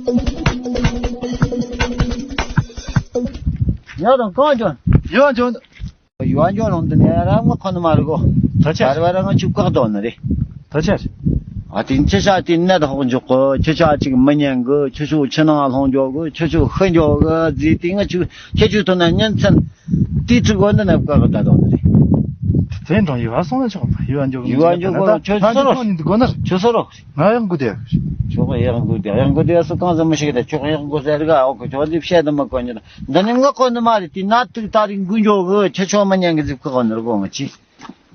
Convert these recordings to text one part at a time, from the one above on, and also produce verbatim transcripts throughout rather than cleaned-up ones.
ཡ་དང་གང་བྱུང་། ཡོད་བྱུང་། ཡོད་བྱུང་རང་འདི་ནས་རང་ངོ་ཁོ་ན་མ་རེད་གོ། ད་ཆ། བར་བར་ང་ཆུ་བཀག་དོ་ནི་རེད། ད་ཆ། ཨ་དེ་ཁྱི་ཤ་དེ་ནད་ཧོག་འཇོག་གི། ཁྱི་ཤ་ཅིག་མི་ཉན་གི། ཁྱི་ཤུག་ཁྱི་ནང་ལྷུང་འཇོག་གི། ཁྱི་ཤུག་ཤི་འཇོག་གི་ཟེར་དེ་ང་ཆུ་ཁྱི་ཆུ་ཐོན་ན་ཉིན་མཚན། དེ་ཚོ་གོ་འདི་ནས་བཀག་གི་ད་དོ་ནི་རེད། དེ་འདྲ་ཡོད་སོང་ན་ཆོག་པ་ཡོད་འཇོག་ཡོད་འཇོག་གོ་ཆོས་ང་སོ་རོ། ཁྱོད་ནི་འདི་གོ་ནར། ཆོས་སོ་རོ། ང་ཡང་དགོས་དེ། ཆོག་གི་ཡང་དགོས་དེ་ཡང་དགོས་དེ་སུ་གང་ཟེར་མི་ཤེས་གི། ད་ཆོག་གི་ཡང་དགོས་ཟེར་གི། ཨོ་གི་ཆོག་འདི་བཤད་དུ་མི་གོ་ཉི་ད། འདི་ནི་ངོ་གོ་ནི་མ་རེད། དེ་ན་ཐུག་ད་རིང་དགོས་འཇོག་གི། ཁྱི་ཆོག་མི་ཉན་གི་ཟིག་གི་གོ་ནར་གོ་ང་ཅི།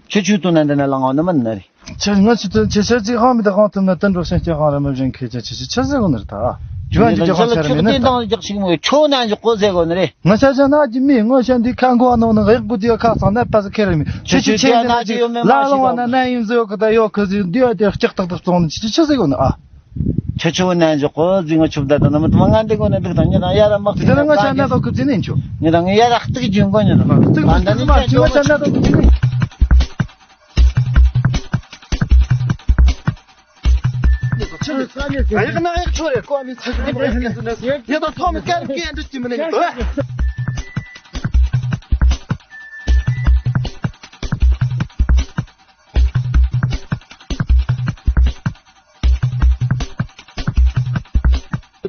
ཁྱི་ཆུ་དུ་ན་འདི་ན་ལང་བ་ནི་མིན་ནི་རེད། ཁྱེད་ང་ཆུ་དུ་ཁྱེད་ཤར་ཅིག་ཧང་མི་དེ་ཧང་ཐུབ་ན་དུད་འགྲོ་ཤན་སྐྱེ་ཧང་ར་མི་བཞིན་ཁྱེད་ཅག་ཁྱེད་ཅག་ཆི་ཟེར་གོ་ནི་རེད་ད། རྒྱུ་བ་འདི་རྒྱག་ཧང་ཆ་ར་མེད་ནི་ད། ཆོག་རྒྱག་ཤིག་མོ་ཁྱོད་ན་འཇོག་གོ་ཟེར་གོ་ནི་རེད། ང་ཤ་ཤ་ན་ཅི་མི་ང་ཤ་འདི་ཁ་མགོ་ནོ་ནི་ཡག་གོ་དེ་ཁ་སང་ན་པ་ཟི་ཁེ་ར་མི་ཁྱེད་ཆི་ཆི་ཆི་ན་ན་ཅི་ཡོད་མེད་མ་ལ་ལ་ཤེས་བ་ན་ན་ཡིན་ཟོ་གི་ད་ཡོད་གི་ཟི་འདི་ཡོད་དེ་ལྕག་ཏག་ཏག་བཙོང་ནི་ཆི་ཆི་ཆི་ཟེར་གོ་ནི་ཨ། ཁྱེད་ཆོ་ན་འཇོག་གོ་ཟི་ང་ཆུབ་ད་ད་ན་མི་ཐུབ་ང་འདི་གོ་ནི་འདུག་ད་ཉི་ད་ཡ་ར་མ་དེ་ན་ང་ཤ་ན་ད་གི་ཟི་ནི་ཆོ་ཉི་ད་ང་ཡ་ར་སྟག་རྒྱུན་གོ་ཉི་ད་སྟག་ད་ད་ནི་མ་ཆི་ང་ཤ་ན་ད་གི་ཟི་ནི།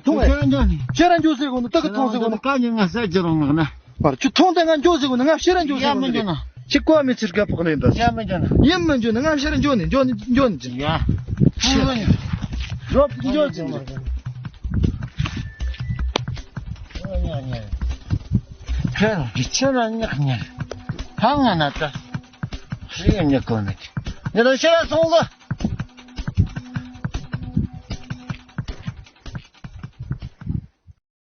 ཐུང་བས། ཤེས་ར་འཇོག་ཟེར་གོ་ནི་ད་གི་ཐུང་ཟེར་གོ་ནི། ཀ་ཉི་ང་ས་ཅི་རུང་ནག་ན། བར་ཆུ་ཐུང་དེ་ང་འཇོག་ཟེར་གོ་ནི་ང་ཤེས་ར་འཇོག་ཟེར་གོ་ནི། ཡ་མི་འཇོག་ན། ཅི་ཀོ་མི་ཚིར་ག་ཕོག་ལེན་ད། ཡ་མི་འཇོག་ན། ཡིན་མི་འཇོག་ན་ང་ཤེས་ར་འཇོག་ནི་འཇོག་ནི་འཇོག་ནི་ཅི། ཡ། ཕུ་ལོ་ཉི། རོབ་འཇོག་ཅི་ནི། ཁྱེད་རང་གི་ཁྱེད་རང་ཉག་ཉག་ཐང་ང་ན་ད། ཤེས་ཉག་གོ་ནི། ཉི་རང་ཤེས་ར་སོང་གོ།